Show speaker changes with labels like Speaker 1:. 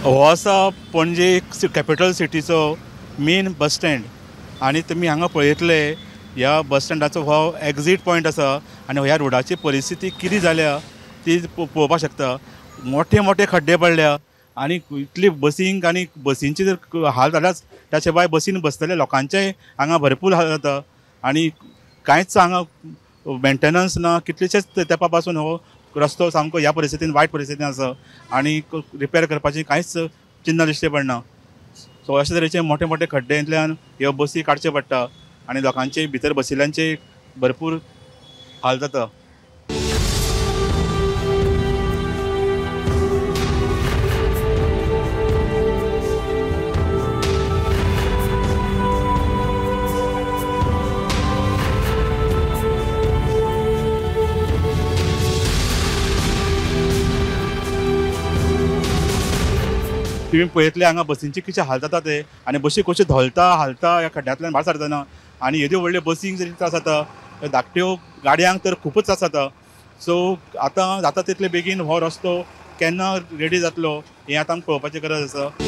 Speaker 1: हो आसा पणजे कॅपिटल सिटीचो मेन बस स्टँड आनी तुमी हांगा पळयतले ह्या बस स्टँडाचो हो एग्जीट पॉयंट आसा आनी ह्या रोडाची परिस्थिती कितें जाल्या ती पळोवपाक शकता. मोठे मोठे खड्डे पडल्या आनी इतली बसींक आनी बसींचे जर हाल जाल्याच त्याचे भायर बसीन बसतले लोकांचे हांगा भरपूर हाल जाता आनी कांयच हांगा मेंटेनन्स ना. कितलेशेच तेंपा पासून हो रस्तो सामको ह्या परिस्थितीन वायट परिस्थितीन आसा आनी रिपेर करपाची कांयच चिन्ह दिश्टी पडना. सो अशे तरेचे मोठे मोठे खड्ड्यांतल्यान ह्यो बसी काडच्यो पडटा आनी लोकांचे भितर बशिल्ल्यांचे भरपूर हाल जाता. तुमी पळयतले हांगा बसींचे कितें हाल जाता ते आनी बशी कश्यो धोलता हालता ह्या खड्ड्यांतल्यान भायर सरतना आनी येद्यो व्हडल्यो बसींक जरी त्रास जाता, धाकट्यो गाडयांक तर खुबूच त्रास जाता. सो आतां जाता तितले बेगीन हो रस्तो केन्ना रेडी जातलो हें आतां आमकां पळोवपाची गरज आसा.